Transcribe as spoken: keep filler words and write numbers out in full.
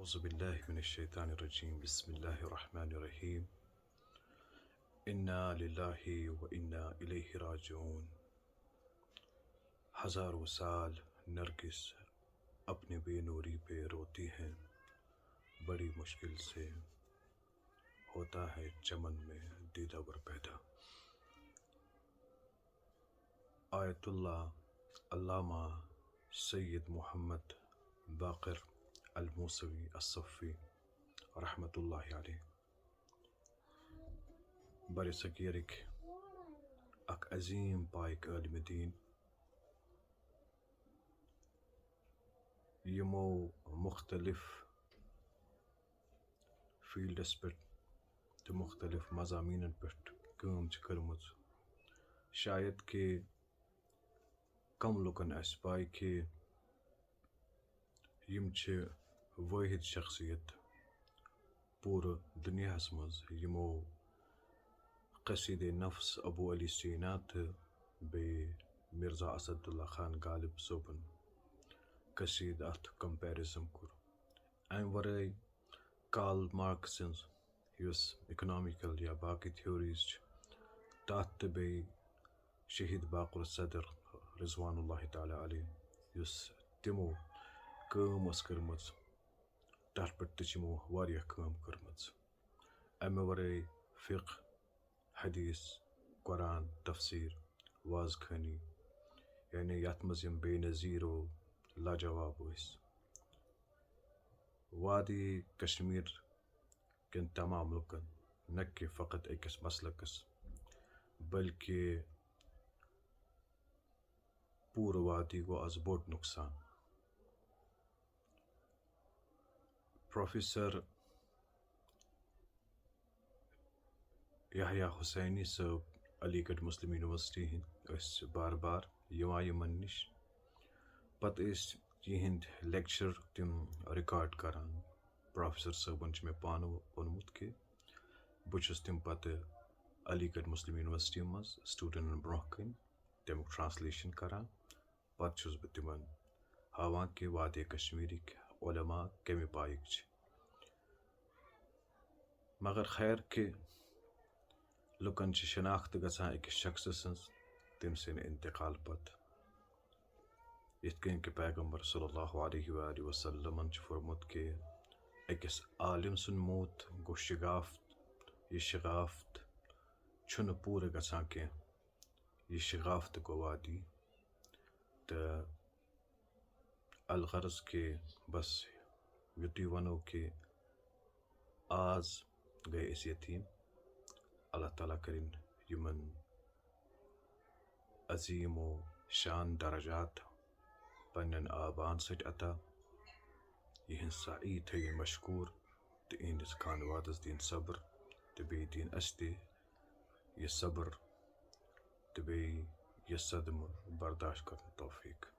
اعوذ باللہ من الشیطان الرجیم، بسم اللہ الرحمن الرحیم۔ انا للہ و انا الیہ راجعون۔ ہزاروں سال نرگس اپنی بے نوری پہ روتی ہیں، بڑی مشکل سے ہوتا ہے چمن میں دیدہ گر پیدا۔ آیت اللہ علامہ سید محمد باقر الموسوی الصفی رحمۃ اللہ علیہ، بر صغیرٕکۍ اکھ عظیٖم پایِک عٲلمِ دیٖن، یِمو مُختٔلِف فیٖلڈَس پٮ۪ٹھ تہٕ مُختٔلِف مضامینَن پٮ۪ٹھ کٲم چھِ کٔرمٕژ۔ شاید کہِ کم لُکن آسہِ پاے کہِ یِم چھِ وٲحد شخصیت پوٗرٕ دُنیاہَس منٛز، یِمو قصیدِ نفس ابو علی سینا تہٕ بیٚیہِ مرزا اسد اللہ خان غالب صٲبُن قصیدٕ اَتھ comparison کوٚر۔ اَمہِ ورٲے کارل مارکس سٕنٛز یُس economical یا باقٕے theories چھِ، تَتھ تہٕ بیٚیہِ شہید باقر صدر رضوان اللہ تعالیٰ علیہ، یُس تِمو کٲم ٲس کٔرمٕژ، تَتھ پٮ۪ٹھ تہِ چھِ یِمو واریاہ کٲم کٔرمٕژ۔ اَمہِ ورٲے فقہ، حدیث، قرآن، تفسیر، واز خٲنی، یعنی یَتھ منٛز یِم بے نظیر و لاجواب ٲسۍ۔ وادی کشمیر کٮ۪ن تمام لُکن، نہ کہِ فقط أکِس مسلکس، بلکہِ پوٗرٕ وادی گوٚو از بوٚڑ نۄقصان۔ پروفیسر یحییٰ حسینی صٲب، علی گڑھ مسلم یونیورسٹی ہٕنٛدۍ، ٲسۍ بار بار یِوان یِمن نِش۔ پتہٕ ٲسۍ یِہنٛدۍ لیکچر تِم ریکارڈ کران۔ پروفیسر صٲبن چھُ مےٚ پانہٕ ووٚنمُت کہِ بہٕ چھُس تِم پتہٕ علی گڑھ مسلم یونیورسٹی منٛز سٹوڈنٹن برونٛہہ کَنہِ تَمیُک ٹرانسلیشن کران۔ پتہٕ چھُس بہٕ تِمن ہاوان کہِ وادی کشمیرٕکۍ علماء کَمہِ پایِکۍ چھِ۔ مگر خیر کہِ لُکن چھِ شناخت گژھان أکِس شخصہٕ سٕنٛز تٔمۍ سٕنٛدِ انتقال پتہٕ۔ یِتھ کٔنۍ کہِ پیغمبر صلی اللہ علیہ وآلہ وسلمن چھُ فرموت کہِ أکِس عالم سُنٛد موت گوٚو شگافت۔ یہِ شگافت چھُنہٕ پوٗرٕ گژھان کینٛہہ۔ یہِ شگافت گوٚو وادی۔ تہٕ الغرض کہِ بس یُتُے وَنو کہِ آز گٔے أسۍ یتیٖم۔ اللہ تعالیٰ کٔرِن یِمن عظیٖم و شان درجات پننٮ۪ن آبان سۭتۍ عطا۔ یِہنٛز سعی تھٲوِن مشکوٗر تہٕ یِہنٛدِس خانوادس دِن صبر تہٕ بیٚیہِ دِن اَسہِ تہِ یہِ صبر تہٕ بیٚیہِ یہِ صدمہٕ برداشت کرنُک توفیٖق۔